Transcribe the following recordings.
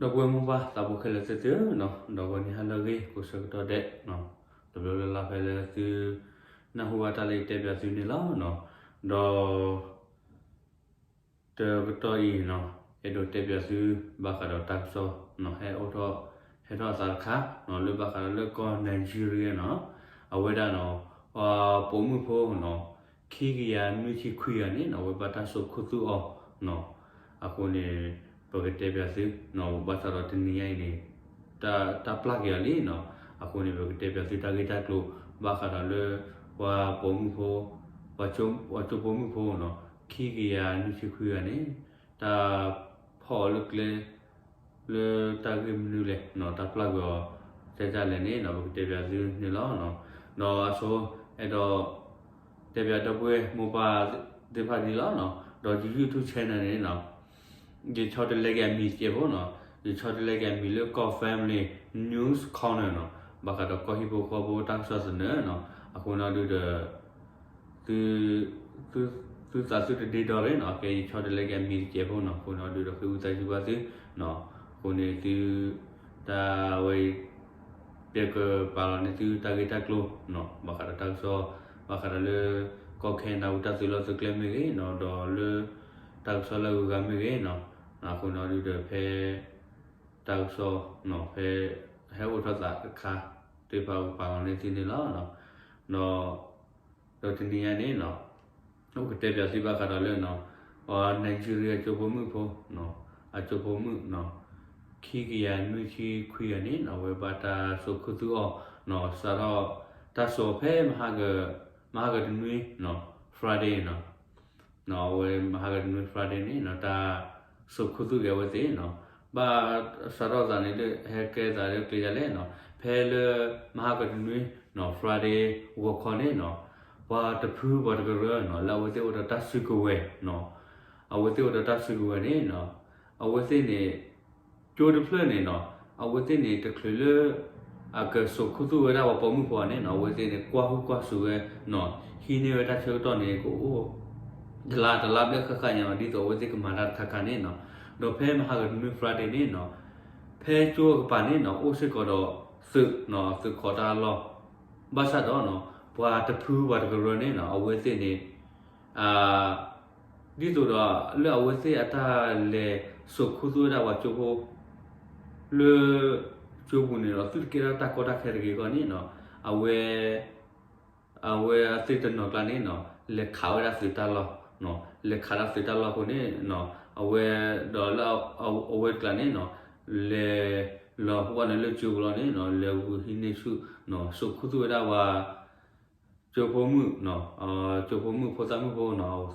ဒီပုၢ်ဝဲၢ်မိၢ်ပၢ်သးဖိခဲလၢာ်သ့ၣ်ဧၢ, ဒီးဂီၤနံၤဟါလၢအဂ့ၤ ကိးဆၢကတီၢ်ဒဲး, တဘျီလၢ်လၢ်ဖဲလၢသုနၢ်ဟူဘၣ်တၢ်လၢယတဲပၠးသုန့ၣ်လီၤ. ဒီး တကတီၢ်အံၤန့ၣ် အဲၣ်ဒိးတဲပၠးသု ဘၣ်ဃးဒီးတၢ်ကစီၣ် ဟဲအိၣ်ထီၣ် ဟဲထီၣ်အသးတခါ လၢဘၣ်ဃးဒီးလၢကီၢ် Nigeria န့ၣ် အဝဲဒၣ်န့ၣ် ပိာ်မုၣ်ဖိန့ၣ် ခံကယၤနွံဆံခွံဂၤန့ၣ် အဝဲဘၣ်တၢ်စိာ်ခူသူၣ်အီၤန့ၣ် အဃိန့ၣ် ပကတဲပၠးသု ဘၣ်ဆၣ်ဒီးတနံၤညါအံၤန့ၣ် တၢ်ပျၢ်က့ၤအီၤလံန့ၣ် အဃိန့ၣ် ပကတဲပၠးသုတၢ်ဂ့ၢ်တၢ်ကျိၤ ဘၣ်ဃးဒီးလၢ ပှၤပိာ်မုၣ်ဖိ ပှၤကၠိပိာ်မုၣ်ဖိန့ၣ် ခံကယၤနွံဆံခွံဂၤန့ၣ် တၢ်ဖီၣ်အီၤလၢကျဲ လၢတၢ်ဂ့ၢ်မနုၤလဲၣ်န့ၣ် တၢ်ပျၢ်က့ၤအီၤ ကဲဒ်လဲၣ်န့ၣ် ပကတဲပၠးသုန့ၣ်လီၤ. ဒီးအဆိ အဲၣ်ဒိး တဲပၠးဒီပုၢ်ဝဲၢ်မိၢ်ပၢ်သ့ၣ်တဖၣ်ဒ်လီၤ. ဒီးယ YouTube channel န့ၣ် ယဆီတလဲက့ၤအမံၤတစဲးဖိန့ၣ် ယဆီတလဲက့ၤအမံၤလၢ ကီၢ် Family News Corner န့ၣ် ဘၣ်ဃးဒီးကီၢ်ဟံၣ်ဖိဃီဖိတၢ်ကစီၣ်သနၢၣ်န့ၣ် အဃိန့ၣ်ဒုးဒီး သု သုသးသုတဒ့ဒီရ့ၣ်န့ၣ် ကဲယဆီတလဲက့ၤအမံၤတစဲးဖိန့ၣ် အဃိန့ၣ်ဒုးဒီးဃ့ဝံသးစူၤဘၣ်သု အဃိန့ၣ်သု တၢ်ဝဲ ပကပာ်လီၤန့ၢ်သုတၢ်ဂ့ၢ်တၢ်ကျိၤန့ၣ် ဘၣ်ဃးဒီးတၢ်ကစီၣ် ဘၣ်ဃးဒီးလၢ ကီၢ်ခဲနဒၤပူၤတၢ်သုးလီၢ်သုးကျဲမ့ၢ်ဂ့ၤန့ၣ် ဒီးလၢ တၢ်ကစီၣ်လၢအဂုၤအဂၤမ့ၢ်ဂ့ၤန့ၣ် အဃိန့ၣ်ဒုးဒီးဖဲ တၢ်ကစီၣ် ဖဲ ဟဲအိၣ်ထီၣ်သးတခါ သ့ၣ်တဖၣ်ပကပာ်လီၤန့ၢ်သုန့ၣ်လီၤ. ဒီး ဒီးတနံၤညါန့ၣ် အိၣ်ကတဲပၠးသုဘၣ်ဃးဒီးလၢ Nigeria ကၠိဖိမုၣ်ဖိ အကၠိဖိမုၣ် ခံကယၤနွံဆံခွံဂၤန့ၣ် အဝဲဘၣ်တၢ်စိာ်ခူသူၣ်အီၤ စးထီၣ် တၢ်စိာ်ဖဲ မဟါကတနွံ Friday န့ၣ် အဝဲမဟါကတနွံ Friday န့ၣ် တၢ်စိာ်ခူသူၣ်က့ၤအဝဲသ့ၣ်န့ၣ် ဘၣ်စးထီၣ်သးန့ၣ်လၢဟဲကဲသးလၢကျဲယၤလဲၣ်န့ၣ် ဖဲလၢမဟါကတနွံ Friday ဂီၤခီန့ၣ် ပှၤတဖုပှၤတကရၢန့ၣ် လၢအဝဲသ့ၣ်အိၣ်ဒီးတၢ်စုကဝဲၤန့ၣ် အဝဲသ့ၣ်အိၣ်ဒီးတၢ်စုကဝဲၤန့ၣ် အဝဲသ့ၣ်န့ၣ် ကၠိတဖျၢၣ်န့ၣ် အဝဲသ့ၣ်န့ၣ် တချုးလၢ အကစိာ်ခူသူၣ်ဝဲဒၣ်ပှၤပိာ်မုၣ်ဖိန့ၣ် အဝဲသ့ၣ်န့ၣ် ကွၢ်ဟုၣ်ကွၢ်စူၣ်ဝဲန့ၣ် ဟံးန့ၢ်ဝဲတၢ်ဆၢကတီၢ်န့ၣ် ကအိၣ် တလါတလါဘျဲၣ်ဃၣ်ဃၣ်ညါ ဒ်သိးအဝဲသ့ၣ်ကမၤတၢ်တခါခါန့ၣ် ဒီးဖဲမဟါကတနွံ Friday န့ၣ် ဖဲကၠိအကပၤန့ၣ် အိၣ်စ့ၢ်ကီးဒီး သုး သုးခိးတၢ်လီၢ် ဘၣ်ဆၣ်ဒီး ပှၤတဖုပှၤတကရၢန့ၣ် အဝဲသ့ၣ်န့ၣ် ဒ်သိးဒီးလၢအဝဲသ့ၣ်အတၢ်လဲၤစိာ်ခူသူၣ်ဝဲဒၣ်ပှၤကၠိဖိ လၢ ကၠိပူၤန့ၣ်ဒီး သုတကဲထီၣ်တၢ်ကီတၢ်ခဲတဂ့ၤအဂီၢ်န့ၣ် အဝဲ အဝဲအသ့ၣ်တနီၤကျါန့ၣ် လဲၤခးဝဲဒၣ်သုးတၢ်လီၢ် လဲၤခးဒၣ်သုးတၢ်လီၢ်အဃိန့ၣ် အဝဲဒီးလၢ အဝဲတကျါန့ၣ် လဲၤလီၤဟူအီၤန့ၣ်လၢကၠိပူၤလီၤန့ၣ် လဲၤဂုာ်ဟံးန့ၢ်ဆူၣ် စိာ်ခူသူၣ်ဝဲဒၣ်ပှၤ ကၠိဖိမုၣ် ကၠိဖိမုၣ်ဖိသၣ်မုၣ်ဖိန့ၣ်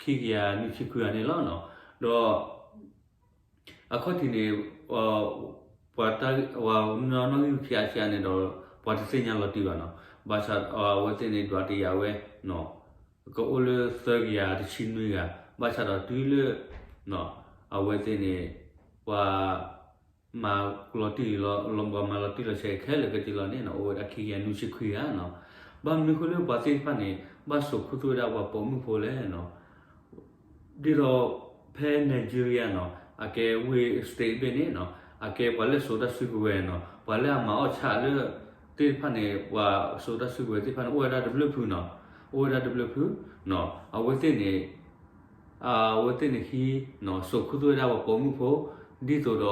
ခံကယၤနွံဆံခွံဂၤန့ၣ်လီၤ. ဒီး အခီၣ်ထံးန့ၣ် ပှၤတၢ် ပှၤနီၣ်ဂံၢ်ခံအါဆံးအါန့ၣ်ဒီး ပှၤတသ့ၣ်ညါလီၤတံၢ်ဘၣ်န့ၣ် ဘၣ်ဆၣ်အဝဲသ့ၣ်န့ၣ် ဒွးတယာ်ဝဲ ကအိၣ်လၢသၢကယၤတဆံနွံဂၤ ဘၣ်ဆၣ်ဒီးတုၤလၢ အဝဲသ့ၣ်န့ၣ် ပှၤ မၤလီၤတံၢ်လီၤ ပှၤမၤလီၤတံၢ်လီၤဆဲးခဲလၢာ်ခဲဆ့လီၤန့ၣ် အိၣ်ဝဲဒၣ်ခံကယၤနွံဆံခွံဂၤန့ၣ် ဘၣ်မနုၤအဃိလၢပှၤသ့ၣ်တဖၣ်န့ၣ် ဘၣ်စိာ်ခူသူၣ်ဝဲဒၣ်ပှၤပိာ်မုၣ်ဖိလဲၣ်န့ၣ် ဒ်သိး ဖဲ Nigeria န့ၣ် အကဲဝ့ၢ် state ဘ့ၣ်န့ၣ် အကဲပှၤလၢစိာ်တၢ်စုကဝဲၤန့ၣ် ပှၤလၢအမၤအီၣ်ဆၣ်လၢ သ့ၣ်တဖၣ်န့ၣ် ပှၤစိာ်တၢ်စုကဝဲၤသ့ၣ်တဖၣ်န့ၣ် အိၣ်ဝဲဒၣ်တဘျုးဖုန့ၣ် အိၣ်ဝဲဒၣ်တဘျုးဖု အဝဲသ့ၣ်န့ၣ် အဝဲသ့ၣ်န့ၣ်ဟံး စိာ်ခူသူၣ်ဝဲဒၣ်ပှၤပိာ်မုၣ်ဖိ ဒ်သိးဒီး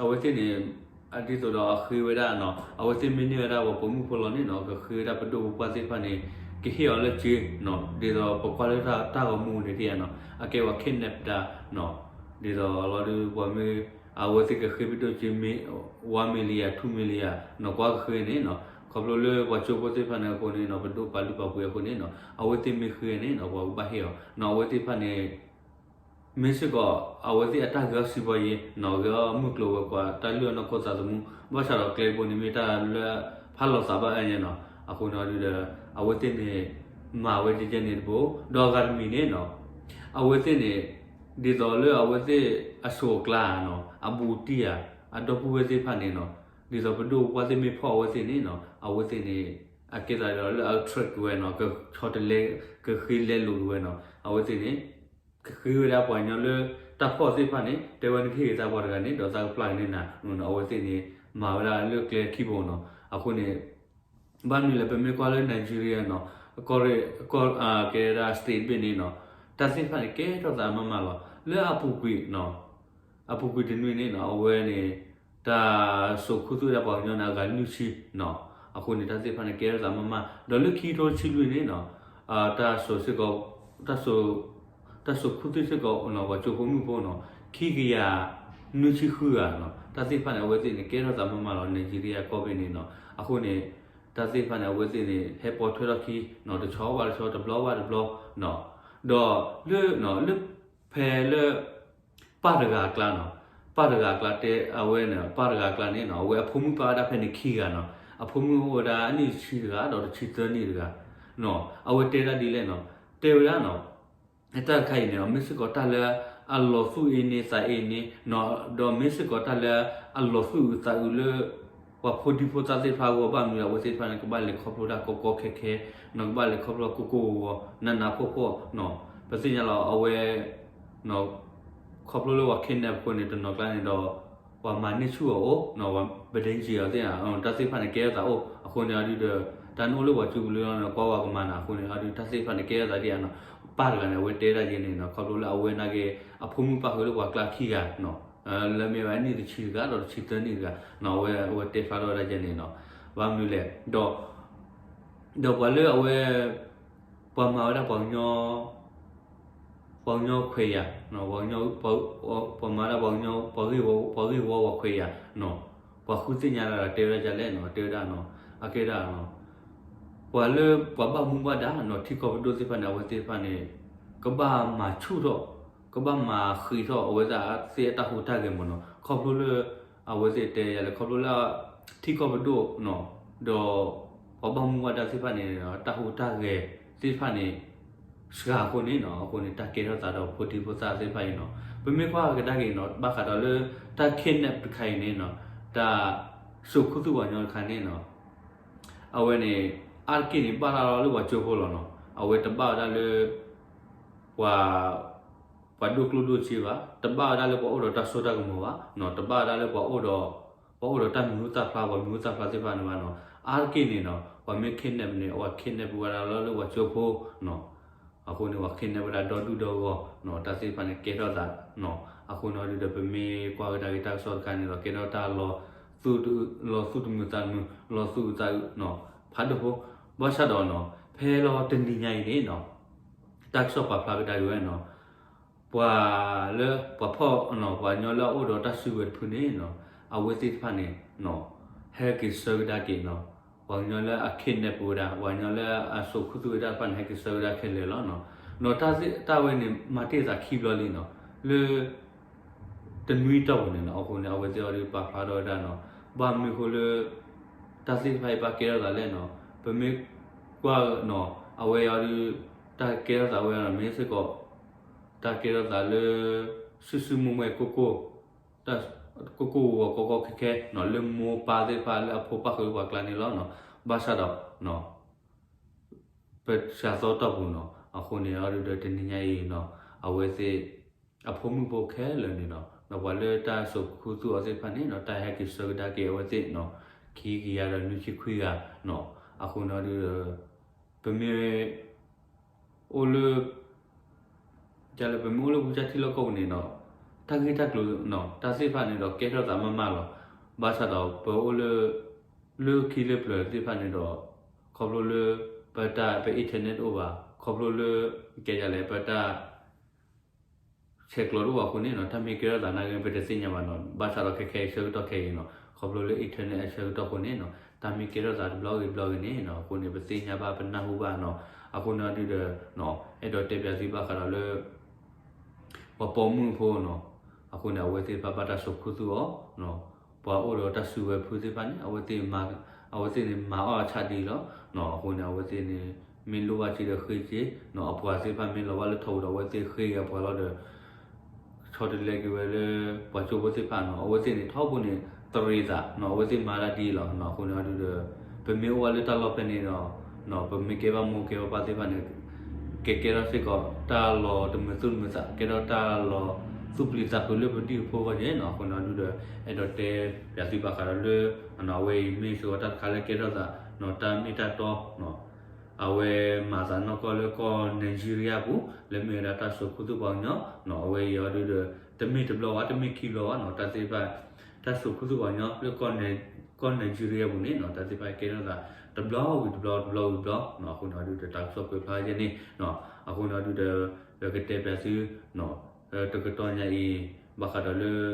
အဝဲသ့ၣ်န့ၣ် ဒ်သိးဒီးအဃ့ဝဲဒၣ် အဝဲသ့ၣ်မ့ၢ်န့ၢ်ဝဲဒၣ်ပှၤပိာ်မုၣ်ဖိလီၤန့ၣ် ကဃ့ဝဲဒၣ်ပဒိၣ်ပပှၢ်သ့ၣ်တဖၣ်န့ၣ် ကဟ့ၣ်အီၤလၢကၠ့ ဒ်သိးပကွၢ်လၢတၢ်ဂီၤမူန့ၣ်ဒ်ယါန့ၣ် အကဲပှၤ kidnap တၢ် ဒ်သိးလီၤဒုးပှၤမ့ၢ် အဝဲသ့ၣ်ကဃ့ပဒိၣ်ကၠ့မ့ၢ် one million two million န့ၣ် ကွၢ်ကဃ့န့ၣ် ခီဖျိလၢပှၤကၠိဖိသ့ၣ်တဖၣ်န့ၣ်အဃိန့ၣ် ပဒိၣ်ပာ်လုၢ်ပာ်ပှ့ၤအဃိန့ၣ် အဝဲသ့ၣ်မ့ၢ်ဃ့န့ၣ် ပှၤကဘၣ်ဟ့ၣ်အီၤ အဝဲသ့ၣ်တဖၣ်န့ၣ် မ့ၢ်စ့ၢ်ကီး အဝဲသ့ၣ်အတၢ်ဂဲၤအီၣ်စံးဘီယ့ ဂဲၤအီၣ်မုၢ်ကျိၤဝဲၤကွာ် တၢ်လုၢ်အီၣ်နီၢ်ခိသးသမူ ဘၣ်ဆၣ်ဒီးကျဲတဘိန့ၣ်မ့ၢ်တၢ်လၢဖးလီၤသးဘၣ်အါညါန့ၣ် အဃိန့ၣ်ဒုးဒီး အဝဲသ့ၣ်န့ၣ် မၤဝဲကဲကဲန့ၣ်တဘိ ဒီးအဂၤတမံၤန့ၣ် အဝဲသ့ၣ်န့ၣ် ဒ်သိးလၢအဝဲသ့ၣ်အစိၤအကျါ အဘူးတံၢ်ဧါ အဒီပုၢ်ဝဲၢ်သ့ၣ်တဖၣ်န့ၣ် ဒ်သိးပဒိၣ်ပပှၢ်သ့ၣ်မ့ၢ်ဖီၣ်အဝဲသ့ၣ်န့ၣ် အဝဲသ့ၣ်န့ၣ် အကဲသးဒီးလၢအ track က့ၤဝဲန့ၣ် ကဆီတလဲ ကဃ့လဲလိာ်က့ၤဝဲန့ၣ် အဝဲသ့ၣ်န့ၣ် ကဃ့ဝဲဒၣ်ပှၤကညီလၢ တၢ်ဖီၣ်သ့ၣ်တဖၣ်န့ၣ် တဲဝဲနကဟ့ၣ်က့ၤသးပှၤတဂၤန့ၣ် ဒီးသးကပျၢ်က့ၤန့ၢ်နၤ, အဝဲသ့ၣ်န့ၣ် မၤဝဲဒၣ်လၢကျဲခံဘိနီၤ. အဃိန့ၣ် ဘၣ်မနုၤလဲၣ် ပမ့ၢ်ကွၢ်လၢ Nigeria နီၤ, ကီၢ်ရ့ၣ် ကီၢ် ကဲဒၣ် state ဘ့ၣ်န့ၣ်နီၤ, တၢ်သ့ၣ်တဖၣ်န့ၣ် ကဲထီၣ်သးမးမးလီၤ. လၢအပူၤကွံာ် အပူၤကွံာ်တနွံန့ၣ်နီၤ, အဝဲန့ၣ် တၢ်စိာ်ခူသူၣ်ဝဲဒၣ်ပှၤကညီန့ၣ် အဂၤလွံၢ်ဆံနီၤ. အဃိန့ၣ် တၢ်သ့ၣ်တဖၣ်န့ၣ် ကဲထီၣ်သးမးမး, ဒီးလၢခံကထိတဆံလွံၢ်န့ၣ်နီၤ, တၢ်စိာ်စ့ၢ်ကီး တၢ်စိာ် တၢ်စိာ်ခူသူၣ်စ့ၢ်ကီးနီၤ ပှၤကၠိဖိမုၣ်ဖိနီၤ, ခံကယၤနွံဆံဃုဂၤနီၤ. တၢ်သ့ၣ်တဖၣ်န့ၣ် အဝဲသ့ၣ်န့ၣ် ကဲထီၣ်သးမးမးလီၤ Nigeria ကီၢ်ဘ့ၣ်န့ၣ်နီၤ. အဃိန့ၣ် တၢ်သ့ၣ်တဖၣ်န့ၣ် အဝဲသ့ၣ်န့ၣ် ဟဲပိာ်ထွဲထီၣ်ခံနီၤ, တဆီဘၣ်တဆီ တဘျီဘၣ်တဘျီနီၤ. ဒီးလၢ လၢ ဖဲလၢ ပၢ်တဂၤအကျါနီၤ, ပၢ်တဂၤအကျါတဲအဝဲန့ၣ် ပၢ်တဂၤအကျါန့ၣ်နီၤ, အဝဲအဖိမုၣ်ပၢ်ဝဲဒၣ်ဖဲန့ၣ်ခံဂၤနီၤ, အဖိမုၣ်အိၣ်ဝဲဒၣ်အနံၣ်တဆံတဂၤ ဒီးတဆံသၢနံၣ်တဂၤနီၤ. အဝဲတဲဒၣ်ဒ်လဲၣ်နီၤ, တဲဝဲဒၣ်နီၤ, တၢ်တခါအံၤန့ၣ် မ့ၢ်စ့ၢ်ကီးတၢ်လၢအလီၤသူၣ်အ့န့သးအ့န့, ဒီးမ့ၢ်စ့ၢ်ကီးတၢ်လၢအလီၤသူၣ်အုးသးအုးလၢ ပှၤဖိဒံဖိသၣ်သ့ၣ်တဖၣ်အဂီၢ်, ဘၣ်မနုၤအဝဲသ့ၣ်တဖၣ်န့ၣ် ကဘၣ်လဲၤခီဖျိတၢ်ကီကီခဲခဲနီၤ, ကဘၣ်လဲၤခီဖျိကိၢ်ကိၢ်ဂီၤဂီၤ နးနးဖှီၣ်ဖှီၣ်နီၤ. ပသ့ၣ်ညါလီၤ အဝဲ ခီဖျိလၢပှၤ kidnap အဃိန့ၣ် တနီၤကျါန့ၣ်ဒီး ပှၤမၤန့ၢ်ဆူၣ်အီၤအိၣ်နီၤ, ပဒဲက့ၤအီၤသ့ၣ်ဧါ, တၢ်သ့ၣ်တဖၣ်န့ၣ် ကဲထီၣ်သးအိၣ်. အဃိန့ၣ်အဒုဒီး တၢ်နအိၣ်လၢပှၤကၠိပူၤလၢလီၤန့ၣ် ကွၢ်ဝဲကမၤနၤအဃိန့ၣ် အဒုတၢ်သ့ၣ်တဖၣ်န့ၣ် ကဲထီၣ်သးဒ်အံၤနီၤ. ပၢ်တဂၤန့ၣ် အဝဲတဲဒၣ်ယဲန့ၣ်နီၤ, ခီဖျိလၢအဝဲနာ်က့ အဖိမုၣ်ပၢ်ဃုာ်လၢပှၤကျါခံဂၤနီၤ, လၢမ့ၢ်ဝဲအနံၣ်တဆံတဂၤ ဒီးတဆံသၢနံၣ်တဂၤနီၤ, အဝဲ အဝဲတဲဖျါထီၣ်ဝဲဒၣ်ယဲန့ၣ်နီၤ. ဘၣ်မနုၤလဲၣ် ဒီး ဒီးပှၤလၢအဝဲ ပှၤမၤဝဲဒၣ်ပှၤကညီ ပှၤကညီခွဲးယာ်, ပှၤမၤဝဲဒၣ်ပှၤကညီ ပှၤဂ့ၢ်ဝီ ပှၤဂ့ၢ်ဝီပှၤခွဲးယာ်နီၤ, ပှၤဃုသ့ၣ်ညါတၢ်ဒီး တဲဝဲဒၣ်ဒ်လဲၣ်နီၤ, တဲဝဲဒၣ်နီၤ, အကဲဒၣ်နီၤ, ပှၤလၢပှၤဘၣ်မူဘၣ်ဒါနီၤ, ထံကီၢ်ပဒိၣ်သ့ၣ်တဖၣ်န့ၣ် အဝဲသ့ၣ်တဖၣ်န့ၣ် ကဘၣ်မၤဆူၣ်ထီၣ် ကဘၣ်မၤဃံးထီၣ်အဝဲသ့ၣ်အတၢ်ဟူးတၢ်ဂဲၤမ့ၢ်နီၤ, ခီဖျိလၢ အဝဲသ့ၣ်တဲယၤလၢ ခီဖျိလၢ ထံကီၢ်ပဒိၣ်နီၤ, ဒီး ပှၤဘၣ်မူဘၣ်ဒါသ့ၣ်တဖၣ်န့ၣ် တၢ်ဟူးတၢ်ဂဲၤသ့ၣ်တဖၣ်န့ၣ် စှၤအဃိန့ၣ်နီၤ, အဃိန့ၣ် တၢ်ကဲထီၣ်သးဒီးဖိဒံဖိသၣ်သ့ၣ်တဖၣ်အံၤနီၤ, ပမ့ၢ်ကွၢ်ကဒါက့ၤနီၤ, ဘၣ်ဃးဒီးလၢ တၢ် kidnap တခါအံၤန့ၣ်နီၤ, တၢ်စိာ်ခူသူၣ်ပှၤကညီတခါန့ၣ်နီၤ, အဝဲန့ၣ် အါတက့ၢ်န့ၣ် ဘၣ်တၢ်လီၤလၢပှၤကၠိဖိလီၤနီၤ, အဝဲတဘၣ်ဝဲဒၣ်လၢ ပှၤ ပှၤဒိၣ်ကျိၣ်ဒိၣ်စ့ဘၣ်, တဘၣ်ဝဲဒၣ်လၢပှၤအိၣ်ဒီးတၢ်စိတၢ်ကမီၤဘၣ်နီၤ, တဘၣ်ဝဲဒၣ်လၢပှၤအိၣ်ဒီး ပှၤအိၣ်ဒီးတၢ်မံၤဟူသၣ်ဖျါ ပှၤမံၤဟူသၣ်ဖျါသ့ၣ်တဖၣ်န့ၣ်ဘၣ်နီၤ, အါတက့ၢ်န့ၣ်နီၤ, ပှၤမ့ၢ် kidnap န့ၣ် အဝဲ kidnap ဝဲဒၣ်လီၤလၢပှၤကၠိဖိနီၤ, အဃိန့ၣ် ပှၤ kidnap ဝဲဒၣ်ဒီဒူၣ်ဒီဂီၢ်နီၤ, တၢ်သ့ၣ်တဖၣ်န့ၣ် ကဲထီၣ်သးနီၤ, အဃိန့ၣ်ဒုဒီး ပမ့ၢ်ကွၢ်ကဒါက့ၤတၢ်ကစီၣ်တခါန့ၣ်ဒီး ကဲထီၣ်တၢ်လီၤ လီၤသူၣ်တမုာ်သးတမုာ် လီၤသူၣ်အုးသးအုးနီၤ, ဖးဒိၣ်ဖိ, ဘၣ်ဆၣ်ဒီးနီၤ, ဖဲလီၤတနံၤညါအံၤန့ၣ်နီၤ, တၢ်ကစီၣ်ပာ်ဖျါကဒါက့ၤဝဲနီၤ, ပှၤလၢ ပှၤဖီၣ်နီၤ, ပှၤကညီလၢအအိၣ်ဒီးတၢ်စုကဝဲၤတဖုန့ၣ်နီၤ, အဝဲသ့ၣ်တဖၣ်န့ၣ်နီၤ, ဟဲက့ၤဆၢကဒါက့ၤနီၤ, ပှၤကညီလၢအ kidnap ဝဲဒၣ် ပှၤကညီလၢအစိာ်ခူသူၣ်ဝဲဒၣ်တဖၣ်န့ၣ် ဟဲက့ၤဆၢကဒါခဲလၢာ်လီၤနီၤ, ဒီးတၢ်သ့ၣ်တၢ်ဝဲန့ၣ် မၤတ့ၢ်သးခံဘျီလံနီၤ, လၢ တနွံတီၢ်ပူၤန့ၣ်နီၤ, အဃိန့ၣ် အဝဲသ့ၣ်အီၤဒုးပာ်ဖျါထီၣ်ဝဲဒၣ်နီၤ, ဘၣ်မနုၤအဃိလၢ တၢ်သ့ၣ်တဖၣ်အံၤဘၣ်ကဲထီၣ်သးလဲၣ်နီၤ, ပမ့ၢ်ကွၢ်နီၤ, အဝဲအီၤဒုး တၢ်ကဲထီၣ်သးဝဲနီၤ, မ့ၢ်စ့ၢ်ကီး တၢ်ကဲထီၣ်သးလၢ စုစုမုၢ်မုၢ်ကိၢ်ကိၢ် ကိၢ်ကိၢ်ဂီၤဂီၤကီကီခဲခဲနီၤ, လၢမိၢ်ပၢ်သ့ၣ်တဖၣ်လၢအဖိပၣ်ဃုာ်လၢပှၤကျါန့ၣ်လီၤနီၤ, ဘၣ်ဆၣ်ဒီး ပစှၤသီတီၢ်ပူၤနီၤ, အဃိန့ၣ်အီၤဒုးဒီးတနံၤညါအံၤနီၤ, အဝဲသ့ၣ် အဖိမုၣ်ဖိခဲလၢာ်န့ၣ်နီၤ, ဒီးပှၤလၢတၢ်စိာ်ခူသူၣ်အီၤသ့ၣ်တဖၣ်န့ၣ်နီၤ, တၢ်ဟဲက့ၤဆၢကဒါက့ၤအဝဲသ့ၣ်နီၤ, ခံကယၤဒီးနွံဆံခွံဂၤနီၤ, အဃိန့ၣ်အီၤဒုးဒီး ပမ့ၢ် အိၣ်လၢ ဒ်လၢပမ့ၢ်အိၣ်လၢပူၤကၢ်ထံလီၢ်ကီၢ်ပူၤန့ၣ်ဒီး တၢ်ဂ့ၢ်တၢ်ကျိၤနီၤ တၢ်သ့ၣ်တဖၣ်န့ၣ်ဒီး ကဲထီၣ်သးမးမးလီၤ. ဘၣ်ဆၣ်ဒီးပအိၣ်လၢ လၢခံလၢပျၢၤသ့ၣ်တဖၣ်န့ၣ်ဒီး ခီဖျိလၢ ပတၢ် ပ internet တအိၣ်ဘၣ်, ခီဖျိလၢ ကဲဒ်လဲၣ် ပတၢ် ဆဲးကျိးတအိၣ်ဘၣ်အဃိန့ၣ်နီၤ တၢ်မ့ၢ်ကဲထီၣ်သးနာ်က့ ပတသ့ၣ်ညါဘၣ်နီၤ. ဘၣ်ဆၣ်ဒီးခဲခဲအံၤဆၢကတီၢ်ခဲအံၤနီၤ ခီဖျိလၢ internet အဆၢကတီၢ်အဃိန့ၣ်နီၤ တၢ်မ့ၢ်ကဲထီၣ်သးတဘျီဂ့ၤတဘျီဂ့ၤန့ၣ်နီၤ အဃိန့ၣ် ပသ့ၣ်ညါဘၣ်ပနၢ်ဟူဘၣ်နီၤ. အဃိန့ၣ်အီၤဒုးဒီး အဲၣ်ဒိးတဲပၠးသုဘၣ်ဃးဒီးလၢ ပှၤပိာ်မုၣ်ဖိနီၤ အဃိန့ၣ် အဝဲသ့ၣ်တဖၣ်ဘၣ်တၢ်စိာ်ခူသူၣ်အီၤ ပှၤအိၣ်ဒီးတၢ်စုကဝဲၤဖုသ့ၣ်တဖၣ်န့ၣ် အဝဲသ့ၣ်န့ၣ်မၤအီၣ်အဆၣ်ဒ်အံၤလီၤ. အဃိန့ၣ် အဝဲသ့ၣ်န့ၣ် မ့ၢ်လိၣ်ဘၣ်စ့ဒီးဃ့စ့ အပှၤသ့ၣ်တဖၣ်မ့ၢ်လီၤဘၣ်လၢထီပူၤဒီး အဝဲသ့ၣ်ဃ့က့ၤအပှၤလီၤဒီး ဆီတလဲက့ၤဝဲလၢ ပှၤကၠိဖိသ့ၣ်တဖၣ်နီၤ အဝဲသ့ၣ်န့ၣ် ထီဘိန့ၣ် တရံးသးနီၤ အဝဲသ့ၣ်မၤဒၣ်ဒ်အံၤလီၤ. အဃိန့ၣ်အီၤဒုးဒီး ပမ့ၢ်အိၣ်ဘၣ်လၢတၢ်လီၢ်ဖဲန့ၣ်ဒီး ပမ့ၢ်ကဲဘၣ်မိၢ်ကဲဘၣ်ပၢ်သ့ၣ်တဖၣ်န့ၣ် ကဲကဲထီၣ်စ့ၢ်ကီး တၢ်လီၤတမုာ်သူၣ်တမုာ်သး ကဲထီၣ်တၢ်လီၤ သူၣ်ပျံၤသးဖုးလၢပဒူၣ်ဖိအဂီၢ်န့ၣ်နီၤ, အဃိန့ၣ်ဒုဒီး အဲၣ်ဒိးတဲပၠးသုဘၣ်ဃးဒီးလၢ အဝဲအံၤမ့ၢ်စ့ၢ်ကီးတၢ်တခါလၢကဲထီၣ်သးနီၤ, တၢ်မ့ၢ်တၢ်တီနီၤ, အဝဲမၤသးနီၢ်ကီၢ်လၢကီၢ် Nigeria ပူၤ လၢမ့ၢ်ဝဲဒၣ်တၢ်စိာ်ခူသူၣ်ပှၤကညီနီၤ, အဝဲအံၤအီၤဒုဒီး တမ့ၢ်တဘျီဘၣ် တမ့ၢ်ခံဘျီဘၣ်နီၤ, တၢ်သ့ၣ်တဖၣ် တၢ်စိာ်ခူသူၣ်ပှၤကညီလၢ ကီၢ် Nigeria ပူၤန့ၣ်နီၤ, တၢ်သ့ၣ်တဖၣ်ကဲထီၣ်သး တဘျီဝံၤတဘျီ တဘျီဝံၤတဘျီနီၤ, အဃိန့ၣ်ဒုဒီး တၢ်ကစီၣ်ကွဲးဖျါယဲန့ၣ်နီၤ, အဃိန့ၣ်ဒုဒီး ပကတဲပၠးသုနီၤ, တကတီၢ်ညါအံၤ ဘၣ်ဃးဒီးလၢ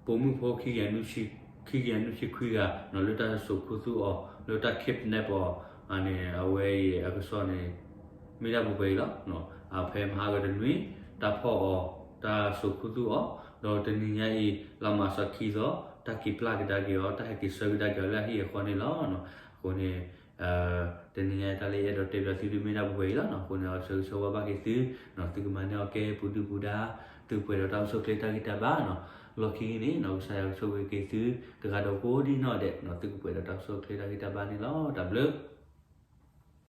ပိာ်မုၣ်ဖိ ခံကယၤနွံဆံခွံဂၤနီၤ လၢတၢ်စိာ်ခူသူၣ်အီၤ လၢတၢ် kidnap အီၤန့ၣ် အဝဲအံၤအကစီၣ်န့ၣ် မ့ၢ်ဒၣ်ပှဲၤပှဲၤအံၤလီၤ. အဖဲမဟါဂီၤတနွံ တၢ်ဖီၣ်အီၤ တၢ်စိာ်ခူသူၣ်အီၤ, ဒီးတနံၤညါအံၤ လါမးရှးခံသီ တၢ်က့ၤပျၢ်ကဒါက့ၤအီၤ တၢ်ဟဲက့ၤဆှၢကဒါက့ၤအီၤလၢအဟံၣ်အဃီန့ၣ်လီၤ. အဃိန့ၣ် တနံၤညါအံၤတၢ်လၢယအဲၣ်ဒိးတဲပၠးသုဒုးမ့ၢ်ဒၣ်ပှဲၤပှဲၤအံၤလီၤ. အဃိန့ၣ် အဆၢဂ့ၤဆၢဝါဘၣ်က့ၤသုနီၤ, သုကမၤန့ၢ်အီၤကဲပူၤဒုၣ်ပူၤဒါ, သုကပှဲၤဒီးတၢ်အိၣ်ဆူၣ်အိၣ်ချ့တၢ်ဂံၢ်တၢ်ဘါနီၤ, လီၢ်ခံက့ၤန့ၣ်နီၤ ကစၢ်ယွၤကဆိၣ်ဂ့ၤက့ၤသု တဂၤဒီးကိးဒံနီၢ်ဒဲးနီၤ, သုကပှဲၤဒီးတၢ်အိၣ်ဆူၣ်အိၣ်ချ့တၢ်ဂံၢ်တၢ်ဘါန့ၣ်လီၤ. တၢ်ဘျုး